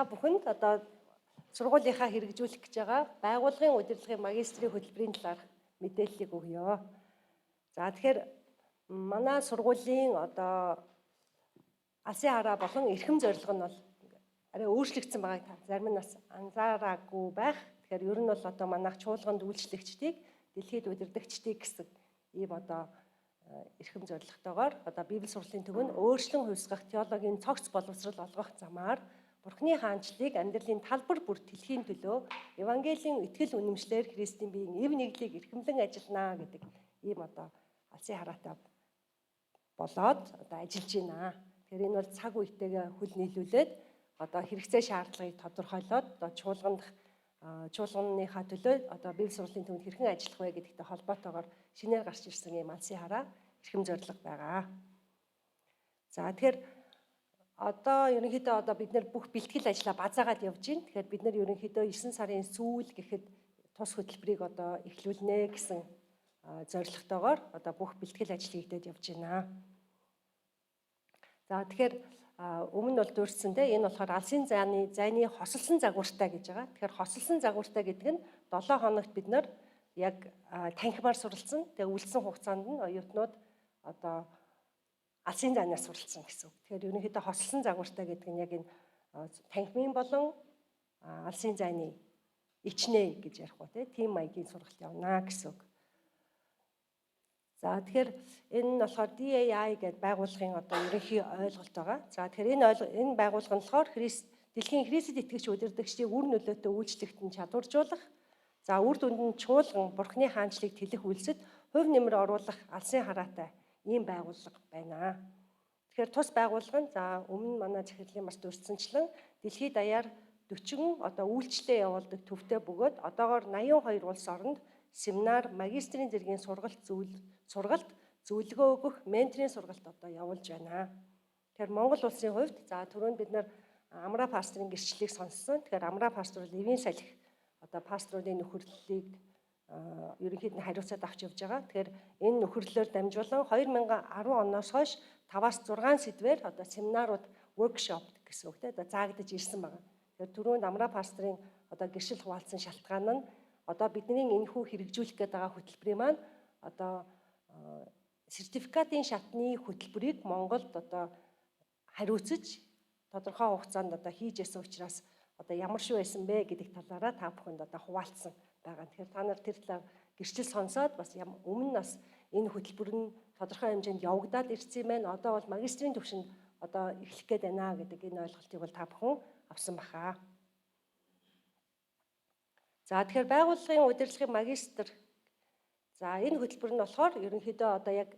Та бүхэнд одоо сургуулийнхаа хэрэгжүүлэх гэж байгаа байгууллагын удирдлагын магистрийн хөтөлбөрийн талаарх мэдээллийг өгье. За, тэгэхээр манай сургуулийн одоо алсын хараа болон эрхэм зорилго нь бол арай өөрчлөгдсөн байгааг та зарим нь бас анзаараагүй байх. Тэгэхээр ер нь бол одоо манайх чуулганд үйлчлэгчдийг, дэлхийд удирдагчдыг гэсэн ийм одоо эрхэм зорилготойгоор одоо Библи сургуулийн төв нь өөрчлөн хувьсгах теологийн цогц боловсрол олгох замаар Бурхны хаанчлалыг амьдралын талбар бүр тэлхийн төлөө Евангелийн итгэл үнэмшлэр Христийн биеийн эв нэгдлийг эрхэмлэн ажилланаа гэдэг ийм одоо алсын хараатай болоод одоо ажиллаж байна. Тэгэхээр энэ бол цаг үетэйгээ хөл нийлүүлээд, одоо хэрэгцээ шаардлагыг тодорхойлоод, одоо чуулгандах чуулганыхаа төлөө одоо Библи сургуулийн төвөнд хэрхэн ажиллах вэ гэдэгтэй холбоотойгоор шинээр гарч ирсэн ийм алсын хараа, эрхэм зорилго байгаа. За, тэгэхээр одоо ерөнхийдөө одоо бид нар бүх бэлтгэл ажлаа базаагаад явж байна. Тэгэхээр бид нар ерөнхийдөө 9 сарын сүүл гэхэд тус хөтөлбөрийг одоо эхлүүлнэ гэсэн зорилготойгоор одоо бүх бэлтгэл ажил хийгдээд явж байна. За, тэгэхээр өмнө нь бол дурдсан, те, энэ болохоор алсын зайны хосолсон загвартай гэж байгаа. Тэгэхээр хосолсон загвартай гэдэг нь 7 хоногт бид нар яг танхимаар суралцсан. Тэгээ үлдсэн хугацаанд нь оюутнууд одоо алсын зайнаас суралцсан гэсэн үг. Тэгэхээр ерөнхийдөө хосолсон загвартай гэдэг нь яг энэ танхимын болон алсын зайны ичнэ гэж ярих уу, тийм маягийн сургалт явна гэсэн үг. За, тэгэхээр энэ нь болохоор DAI гэдэг байгууллагын одоо ерөнхий ойлголт байгаа. За, тэгэхээр энэ байгууллага нь болохоор дэлхийн Христэд итгэгч удирдагчдыг үр нөлөөтэй үйлчлэхэд нь чадваржуулах, за, үр дүнд нь чуулган Бурхны хаанчлалыг тэлэх үйлсэд хувь нэмэр оруулах алсын хараатай ийм байгууллага байна. Тэгэхээр тус байгууллага нь, за, өмнө манай захирлын бас дурдсанчлан, дэлхийд даяар 40 одоо үйлчлэлээ явуулдаг төвтэй бөгөөд одоогоор 82 улс оронд семинар, магистрийн зэргийн сургалт, зөвлөгөө өгөх, менторын сургалт одоо явуулж байна. Тэгэхээр Монгол улсын хувьд, за, түрүүнд бид нар Амра пасторын гэрчлэлийг сонссон. Тэгэхээр Амра пастор бол Ивийн салхи одоо пасторуудын нөхөрлөлийг ерөнхийд нь хариуцаад авч явж байгаа. Тэгэхээр энэ нөхөрлөлөөр дамжуулан 2010 оноос хойш 5-аас 6 сэдвээр одоо семинарууд, workshop гэсэн үг, те, одоо заагдаж ирсэн байна. Тэгэхээр түрүүнд Амра пасторын одоо гэрчил хуваалцсан шалтгаан нь одоо бидний энэхүү хэрэгжүүлэх гээд байгаа хөтөлбөрийн маань одоо сертификатын шатны хөтөлбөрийг Монголд одоо хариуцаж тодорхой хугацаанд одоо хийж ясан учраас одоо ямар шүү байсан бэ гэдэг талаараа та бүхэнд одоо хуваалцсан байгаа. Тэгэхээр та нар тэр талаар гэрчил сонсоод бас өмнө нь бас энэ хөтөлбөр нь тодорхой хэмжээнд явагдаад ирсэн юм байна. Одоо бол магистрийн түвшинд одоо эхлэх гээд байна гэдэг энэ ойлголтыг бол та бүхэн авсан баха. За, тэгэхээр байгууллагын удирдлагын магистр, за, энэ хөтөлбөр нь болохоор ерөнхийдөө одоо яг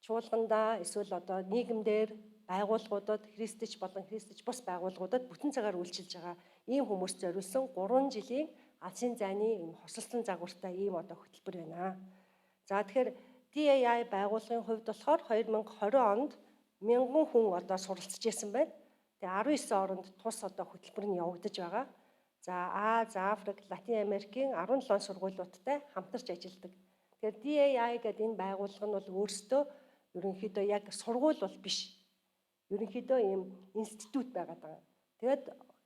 чуулгандаа эсвэл одоо нийгэмдэр, байгууллагуудад, христч болон христч бус байгууллагуудад бүтэн цагаар үйлчилж байгаа ийм хүмүүст зориулсан 3 жилийн алсын зайны ийм хосолсон загвартай ийм одоо хөтөлбөр байна. За, тэгэхээр DAI байгууллагын хувьд болохоор 2020 онд мянган хүн одоо суралцж байсан байна. Тэгээ 19 оронд тус одоо хөтөлбөр нь явагдаж байгаа. За, Ази, Африк, Латин Америкийн 17 сургуулиудтай хамтарч ажилладаг. Тэгэхээр DAI гэдэг энэ байгууллага нь бол өөрсдөө ерөнхийдөө яг сургууль бол биш. Ерөнхийдөө ийм институт байгаад байгаа. Тэгээд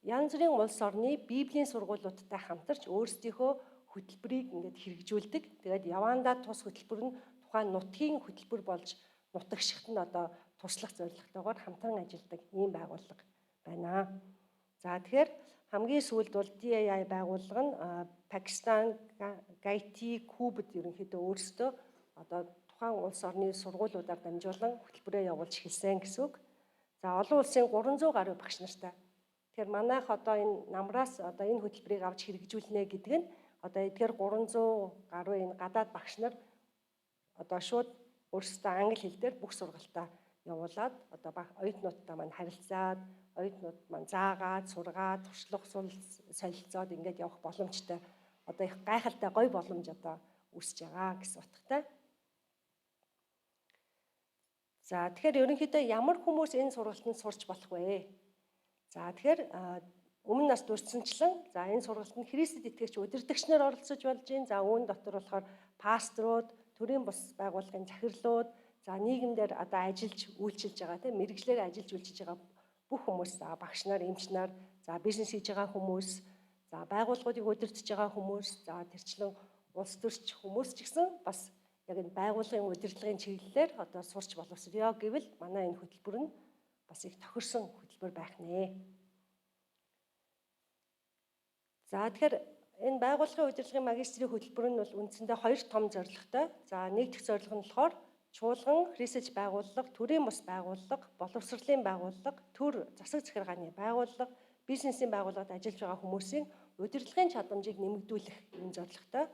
янз бүрийн улс орны библийн сургуулиудтай хамтарч өөрсдийнхөө хөтөлбөрийг ингээд хэрэгжүүлдэг. Тэгээд явандаа тус хөтөлбөр нь тухайн нутгийн хөтөлбөр болж нутагшихт нь одоо туслах зорилготойгоор хамтран ажилладаг ийм байгууллага байна. За, тэгэхээр хамгийн сүүлд бол DAI байгууллага нь Пакистан, Гаити, Кубад ерөнхийдөө өөрсдөө одоо тухайн улс орны сургуулиудаар дамжуулан хөтөлбөрөө явуулж эхэлсэн гэсэн үг. За, олон улсын 300 гаруй багш нартай. Тэгэхээр манайх одоо энэ намраас одоо энэ хөтөлбөрийг авч хэрэгжүүлнэ гэдэг нь одоо эдгээр 300 гаруй энэ гадаад багш нар одоо шууд өөрсдөө англи хэл дээр бүх сургалтаа явуулаад, одоо оюутнуудтай маань харилцаад, оюутнууд маань заагаад, сургаад, туршлага солилцоод ингээд явах боломжтой, одоо их гайхалтай гоё боломж одоо үүсэж байгаа гэсэн утгатай. За, тэгэхээр ерөнхийдөө ямар хүмүүс энэ сургалтанд сурч болох вэ? За, тэгэхээр өмнө нас дурдсанчлан, за, энэ сургалтанд Христэд итгэгч удирдагч нар оролцож болж байна. За, үүн дотор болохоор пасторууд, төрийн бус байгууллагын захирлууд, за, нийгэмдэр одоо ажиллаж үйлчилж байгаа, тийм, мэргэжлээр ажиллаж үйлчилж байгаа бүх хүмүүс, багш нар, эмч нар, за бизнес хийж байгаа хүмүүс, за байгууллагуудыг удирдах байгаа хүмүүс, за тэрчлэн улс төрч хүмүүс ч гэсэн бас яг энэ байгууллагын удирдлагын чиглэлээр одоо сурч боловсрё гэвэл манай энэ хөтөлбөр нь бас их тохирсон хөтөлбөр байх нэ. За тэгэхээр энэ байгууллагын удирдлагын магистрийн хөтөлбөр нь бол үндсэндээ хоёр том зорилготой. За нэг дэх зорилго нь болохоор чуулган, христч байгууллага, төрийн бус байгууллага, боловсролын байгууллага, төр засаг захиргааны байгууллага, бизнесийн байгууллагад ажиллаж байгаа хүмүүсийн удирдлагын чадамжийг нэмэгдүүлэх юм зорилготой.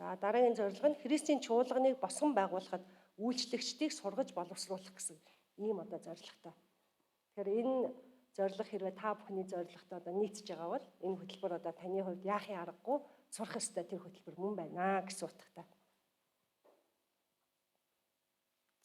За дараагийн зорилго нь Христийн чуулганыг босгон байгуулахад үйлчлэгчдийг сургаж боловсруулах гэсэн ийм одоо зорилготой. Тэгэхээр энэ зорилго хэрвээ та бүхний зорилготой одоо нийцж байгаа бол энэ хөтөлбөр одоо таны хувьд яахын аргагүй сурах ёстой тэр хөтөлбөр мөн байна гэсэн утгатай.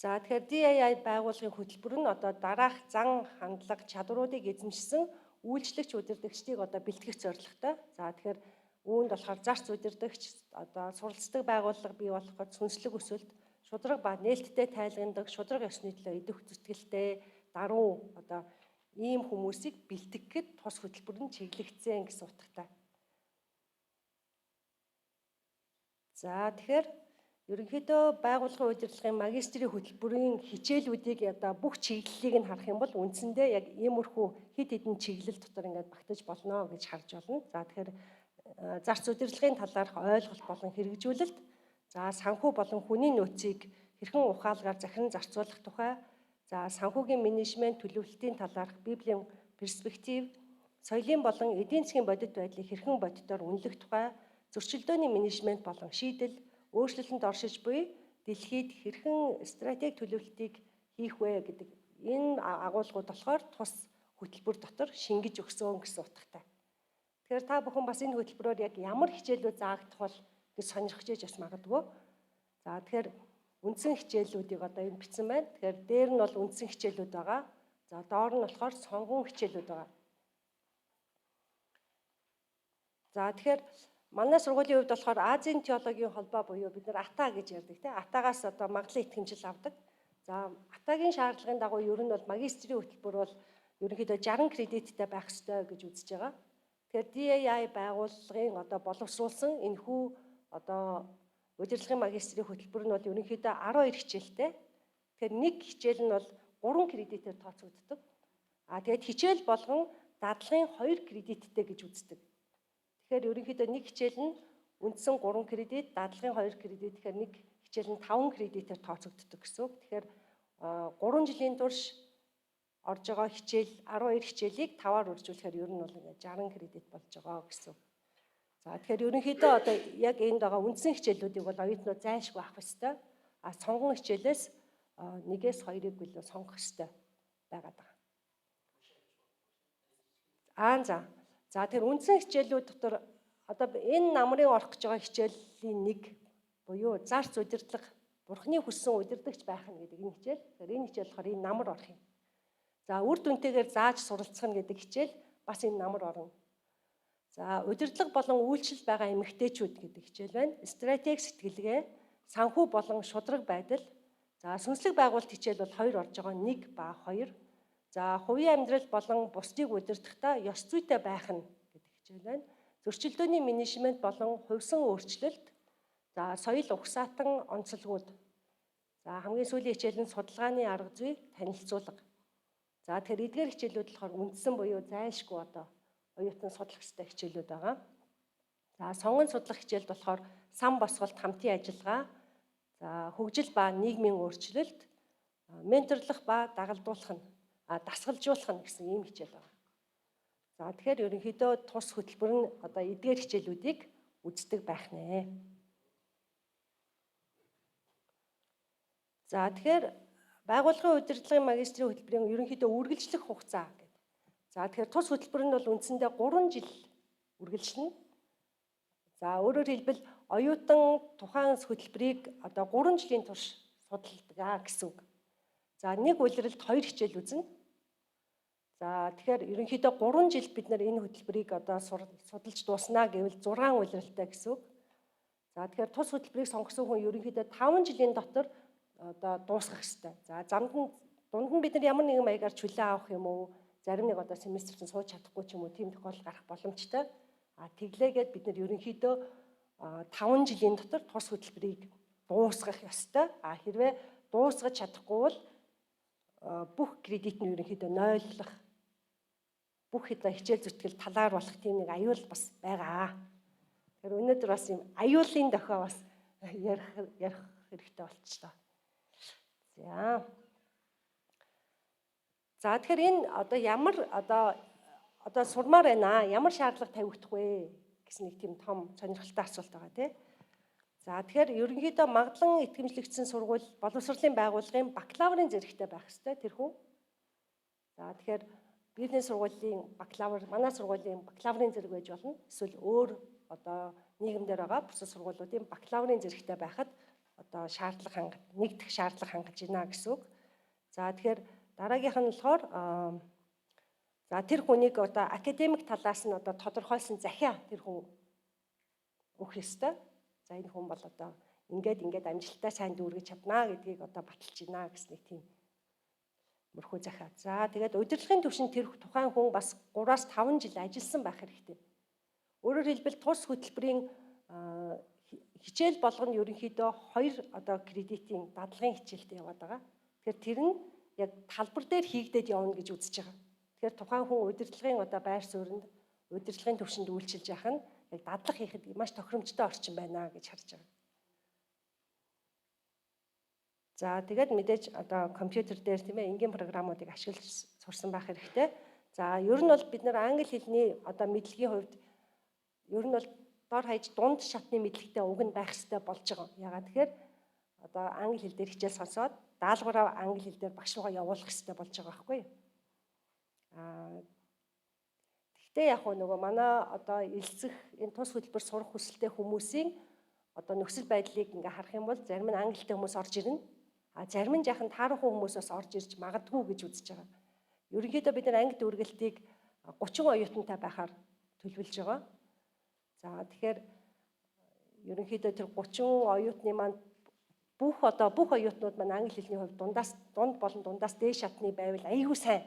За тэгэхээр DAI байгууллагын хөтөлбөр нь одоо дараах зан хандлага чадваруудыг эзэмшсэн үйлчлэгч удирдагчдыг одоо бэлтгэх зорилготой. За тэгэхээр үүнд болохоор зарц удирдагч, одоо суралцдаг байгууллага бий болгоход сүнслэг өсөлт, шударга ба нээлттэй тайлгандаг, шударга ёсны төлөө идэх зүтгэлтэй даруй одоо ийм хүмүүсийг бэлтгэхэд тус хөтөлбөр нь чиглэгдсэн гэсэн утгатай. За тэгэхээр ерөнхийдөө байгууллагын удирдлагын магистрийн хөтөлбөрийн хичээлүүдийг одоо бүх чиглэлийг нь харах юм бол үндсэндээ яг иймэрхүү хэд хэдэн чиглэл дотор ингээд багтаж болно гэж харж байна. За тэгэхээр зарц удирдлагын талаарх ойлголт болон хэрэгжүүлэлт, за санхүү болон хүний нөөцийг хэрхэн ухаалгаар захиран зарцуулах тухай, за санхүүгийн менежмент төлөвлөлтийн талаарх библийн перспектив, соёлын болон эдийн засгийн бодит байдлыг хэрхэн бодитоор үнэлэх тухай, зөрчилдөөний менежмент болон шийдэл, өөрчлөлтөнд оршиж буй дэлхийд хэрхэн стратеги төлөвлөлтийг хийх вэ гэдэг энэ агуулгууд болохоор тус хөтөлбөр дотор шингэж өгсөн гэсэн утгатай. Тэгэхээр та бүхэн бас энэ хөтөлбөрөөр яг ямар хичээлүүд заагдах бол гэж сонирхож ээж бас магадгүй. За тэгэхээр үндсэн хичээлүүдийг одоо энэ бичсэн байна. Тэгэхээр дээр нь бол үндсэн хичээлүүд байгаа. За доор нь болохоор сонгон хичээлүүд байгаа. За тэгэхээр манай сургуулийн хувьд болохоор Азийн теологийн холбоо буюу бид нар АТА гэж ярьдаг тийм АТАгаас одоо магадлан итгэмжил авдаг. За АТАгийн шаардлагын дагуу ер нь бол магистрийн хөтөлбөр бол ерөнхийдөө 60 кредиттэй байх ёстой гэж үзэж байгаа. Тэгэхээр DAI байгууллагын одоо боловсруулсан энэхүү одоо удирдлагын магистрийн хөтөлбөр нь бол ерөнхийдөө 12 хичээлтэй. Тэгэхээр нэг хичээл нь бол 3 кредитээр тооцогддог. А тэгээд хичээл болгон дадлагын 2 кредиттэй гэж үздэг. Тэгэхээр ерөнхийдөө нэг хичээл нь үндсэн 3 кредит, дадлагын 2 кредит тэгэхээр нэг хичээл нь 5 кредитээр тооцогддог гэсэн үг. Тэгэхээр 3 жилийн турш орж байгаа хичээл 12 хичээлийг 5-аар үржүүлэхээр ер нь бол ингээд 60 кредит болж байгаа гэсэн үг. За тэгэхээр ерөнхийдөө одоо яг энд байгаа үндсэн хичээлүүдийг бол оюутнууд зайлшгүй авах ёстой. А сонгон хичээлээс 1-ээс 2-ыг билүү сонгох ёстой байгаад байгаа. Аа за. За тэгэхээр үндсэн хичээлүүд дотор одоо энэ намрын орох гэж байгаа хичээлийн нэг буюу зарц удирдлага, Бурхны хүссэн удирдагч байх нь гэдэг энэ хичээл. Тэгэхээр энэ хичээл болохоор энэ намар орох юм. За үр дүнтэйгээр зааж суралцах нь гэдэг хичээл бас энэ намар орно. За удирдлага болон үйлчлэл байгаа эмэгтэйчүүд гэдэг хичээл байна. Стратеги сэтгэлгээ, санхүү болон шударга байдал. За сүнслэг байгуулалт хичээл бол 2 орж байгаа 1 ба 2. За хувийн амьдрал болон бусдыг удирдахдаа ёс зүйтэй байх нь гэдэг хичээл байна. Зөрчилдөөний менежмент болон хувьсан өөрчлөлт. За соёл угсаатан онцлогууд. За хамгийн сүүлийн хичээл нь судалгааны арга зүй танилцуулга. За тэгэхээр эдгээр хичээлүүд болохоор үндсэн буюу зайлшгүй одоо оюутан судлах ёстой хичээлүүд байгаа. За сонгон судлах хичээлд болохоор сан босголт, хамтын ажиллагаа, за хөгжил ба нийгмийн өөрчлөлт, менторлох ба дагалдуулах нь, дасгалжуулах нь гэсэн ийм хичээл байгаа. За тэгэхээр ерөнхийдөө тус хөтөлбөр нь одоо эдгээр хичээлүүдийг үздэг байх нэ. За тэгэхээр байгууллагын удирдлагын магистрийн хөтөлбөрийн ерөнхийдөө үргэлжлэх хугацаа гэдэг. За тэгэхээр тус хөтөлбөр нь бол үндсэндээ 3 жил үргэлжлэнэ. За өөрөөр хэлбэл оюутан тухайн хөтөлбөрийг одоо 3 жилийн турш судалдаг гэсэн үг. За нэг улиралд 2 хичээл үзнэ. За тэгэхээр ерөнхийдөө 3 жил бид нар энэ хөтөлбөрийг одоо судалж дууснаа гэвэл 6 улиралтай гэсэн үг. За тэгэхээр тус хөтөлбөрийг сонгосон хүн ерөнхийдөө 5 жилийн дотор одоо дуусгах ёстой. За замд нь дунд нь бид нар ямар нэгэн маягаар чөлөө авах юм уу? Зарим нэг одоо семестрт сууж чадахгүй ч юм уу, тийм тохиолдол гарах боломжтой. А тэглээгээд бид нар ерөнхийдөө 5 жилийн дотор тус хөтөлбөрийг дуусгах ёстой. А хэрвээ дуусгаж чадахгүй бол бүх кредит нь ерөнхийдөө нойлох, бүх хичээл зүтгэл талаар болох тийм нэг аюул бас байгаа. Тэгэхээр өнөөдөр бас юм аюулын дохио бас ярих хэрэгтэй болчихлоо. За. За, тэгэхээр энэ одоо ямар одоо сурмаар байна, ямар шаардлага тавигдах вэ гэсэн нэг тийм том сонирхолтой асуулт байгаа, тий. За, тэгэхээр ерөнхийдөө магадлан итгэмжлэгдсэн сургууль, боловсролын байгууллагын бакалаврын зэрэгтэй байх ёстой тэр хүн. За, тэгэхээр бизнес сургуулийн бакалавр, манай сургуулийн бакалаврын зэрэг байж болно. Эсвэл өөр одоо нийгэмдэр байгаа бусад сургуулиудын бакалаврын зэрэгтэй байхад одоо шаардлага хангах, нэгдэх шаардлага хангаж байна гэсэн үг. За, тэгэхээр дараагийнх нь болохоор, за, тэр хүнийг одоо академик талаас нь одоо тодорхойлсон захиа тэр хүн өгөх ёстой. За, энэ хүн бол одоо ингээд ингээд амжилттай сайн дүүргэж чаднаа гэдгийг одоо баталж байна гэсэн нэг тийм мөрхүү захиа. За, тэгээд удирдлагын түвшинд тэр тухайн хүн бас 3-аас 5 жил ажилласан байх хэрэгтэй. Өөрөөр хэлбэл, тус хөтөлбөрийн хичээл болгоно ерөнхийдөө хоёр одоо кредитийн дадлагын хичээлтэй яваад байгаа. Тэгэхээр тэр нь яг талбар дээр хийгдээд явна гэж үзэж байгаа. Тэгэхээр тухайн хүн удирдлагын одоо байр сууринд, удирдлагын түвшинд үйлчилж явах нь яг дадлага хийхэд маш тохиромжтой орчин байна гэж харж байгаа. За, тэгээд мэдээж одоо компьютер дээр, тийм ээ, энгийн програмуудыг ашиглаж сурсан байх хэрэгтэй. За, ер нь бол бид нар англи хэлний одоо мэдлэгийн хувьд ер нь бол дор хаяж дунд шатны мэдлэгтэй уг нь байх хэрэгтэй болж байгаа. Яагаад тэгэхээр одоо англи хэл дээр хичээл сонсоод даалгавраа англи хэл дээр багш руугаа явуулах хэрэгтэй болж байгаа байхгүй юу? Аа, гэхдээ яг нөгөө манай одоо элсэх, энэ тус хөтөлбөр сурах хүсэлтэй хүмүүсийн одоо нөхцөл байдлыг ингээ харах юм бол зарим нь англитэй хүмүүс орж ирнэ. А зарим нь жаахан таарахгүй хүмүүс бас орж ирж магадгүй гэж үзэж байгаа. Ерөнхийдөө бид нар анги дүүргэлтийг 30 оюутантай байхаар төлөвлөж байгаа. За, тэгэхээр ерөнхийдөө тэр 30 оюутны маань бүх оюутнууд маань англи хэлний хувьд дундаас дунд болон дундаас дээш шатны байвал айгүй сайн.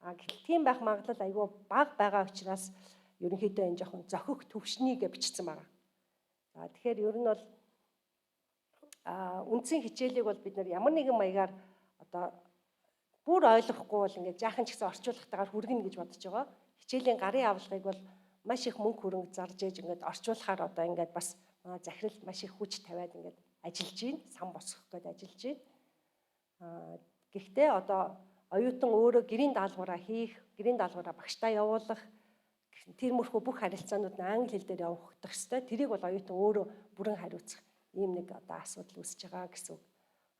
А гэтэл тийм байх магадлал айгүй бага байгаа учраас ерөнхийдөө энэ жоохон зохих төвшнийг бичсэн байгаа. За, тэгэхээр ер нь бол үндсэн хичээлийг бол бид нар ямар нэгэн маягаар одоо бүр ойлгохгүй бол ингээд жаахан ч гэсэн орчуулгатайгаар хүргэнэ гэж бодож байгаа. Хичээлийн гарын авлагыг бол маш их мөнгө хөрөнгө зарж ээж ингээд орчуулахаар одоо ингээд бас захирал маш их хүч тавиад ингээд ажиллаж байна. Сан босгох гээд ажиллаж байна. Гэхдээ одоо оюутан өөрөө гэрийн даалгавраа хийх, гэрийн даалгавраа багшдаа явуулах тэр мөрхөө бүх харилцаанууд нь англи хэл дээр явагдах ёстой. Тэрийг бол оюутан өөрөө бүрэн хариуцах ийм нэг одоо асуудал үүсэж байгаа гэсэн үг.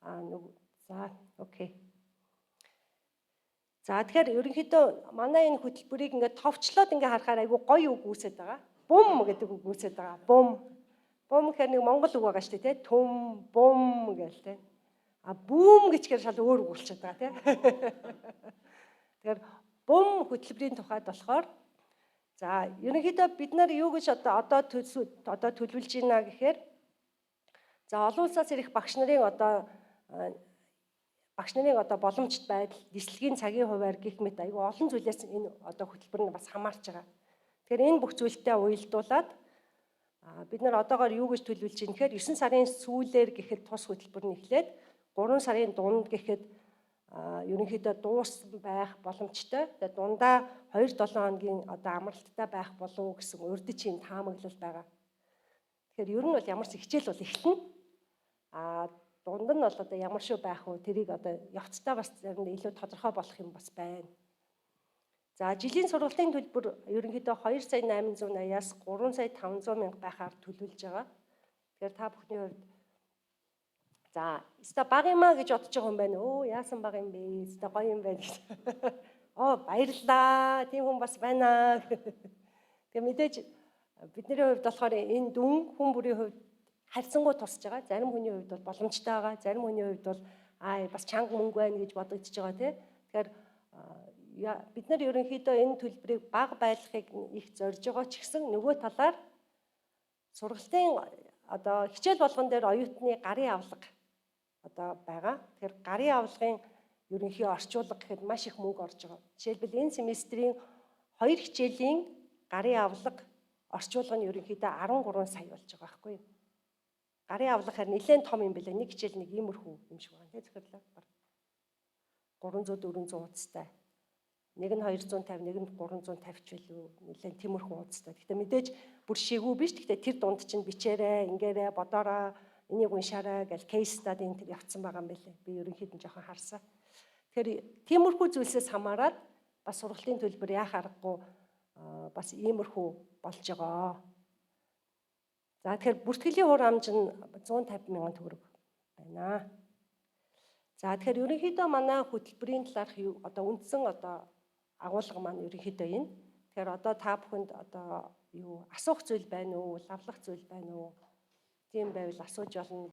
Аа, нэг за, okay. За, тэгэхээр ерөнхийдөө манай энэ хөтөлбөрийг ингээд товчлоод ингээд харахаар айгүй гоё үг үүсээд байгаа. Бум гэдэг үг үүсээд байгаа. Бум. Бум гэхээр нэг монгол үг байгаа шүү дээ, тий? Түм, бум гээл, тий. А бүүм гэчихээр шал өөр үг болчиход байгаа, тий. Тэгэхээр бум хөтөлбөрийн тухайд болохоор, за, ерөнхийдөө бид нар юу гэж одоо төлөвлөж байна гэхээр, за, олон улсаас ирэх багш нарын одоо боломжит байдал, нислэгийн цагийн хуваар гэх мэт айгүй олон зүйлээс энэ одоо хөтөлбөр нь бас хамаарч байгаа. Тэгэхээр энэ бүх зүйлтэй уялдуулаад бид нар одоогоор юу гэж төлөвлөж байна гэхээр 9 сарын сүүлээр гэхэд тус хөтөлбөр нь эхлээд 3 сарын дунд гэхэд ерөнхийдөө дууссан байх боломжтой. Тэгээд дундаа 2 7 хоногийн одоо амралттай байх болов уу гэсэн урьдчийн таамаглал байгаа. Тэгэхээр ер нь бол ямар ч хичээл бол эхэлнэ. А дунд нь бол одоо ямар шүү байх вэ? Тэрийг одоо явцдаа бас заримдаа илүү тодорхой болох юм бас байна. За, жилийн сургалтын төлбөр ерөнхийдөө 2 сая 880-аас 3 сая 500 мянга байхаар төлөвлөж байгаа. Тэгэхээр та бүхний хувьд, за, өстой бага юмаа гэж бодож байгаа юм байна. Өө, яасан бага юм бэ? Өстой гоё юм байна гэж. Оо, баярлалаа. Тийм хүн бас байна. Тэгээ мэдээж бидний хувьд болохоор энэ дүн хүн бүрийн хувьд харьцангуй тусч байгаа. Зарим хүний хувьд бол боломжтой байгаа. Зарим хүний хувьд бол аа, бас чанга мөнгө байна гэж бодогдож байгаа, тий. Тэгэхээр бид нар ерөнхийдөө энэ төлбөрийг бага байлгахыг их зорж байгаа ч гэсэн нөгөө талаар сургалтын одоо хичээл болгон дээр оюутны гарын авлага одоо байгаа. Тэгэхээр гарын авлагын Ерөнхий орчуулга гэхэд маш их мөнгө орж байгаа. Жишээлбэл, энэ семестрийн хоёр хичээлийн гарын авлага орчуулга нь ерөнхийдөө 13 сая болж байгаа байхгүй юу? Гарын авлага харин нэлээд том юм билээ. Нэг хичээл нэг иймэрхүү юм шиг байна. Тэ, захирлаа. 300 400 хуудастай. Нэг нь 250, нэг нь 350 ч билүү. Нэлээд тиймэрхүү хуудастай. Гэхдээ мэдээж бүр шигүү биш. Гэхдээ тэр дунд чинь бичээрэй, ингээрэй, бодоорой, энийг уншаарай гэл case study энэ тэр явцсан байгаа юм билээ. Би ерөнхийд нь жоохон харсан. Тэгэхээр тиймэрхүү зүйлсээс хамаарат бас сургалтын төлбөр яах аргагүй бас иймэрхүү болж байгаа. За, тэгэхээр бүртгэлийн хурамж нь 150 мянган төгрөг байна. За, тэгэхээр ерөнхийдөө манай хөтөлбөрийн талаарх юу одоо үндсэн одоо агуулга маань ерөнхийдөө энэ. Тэгэхээр одоо та бүхэнд одоо юу асуух зүйл байна уу, лавлах зүйл байна уу? Тийм байвал асууж болно.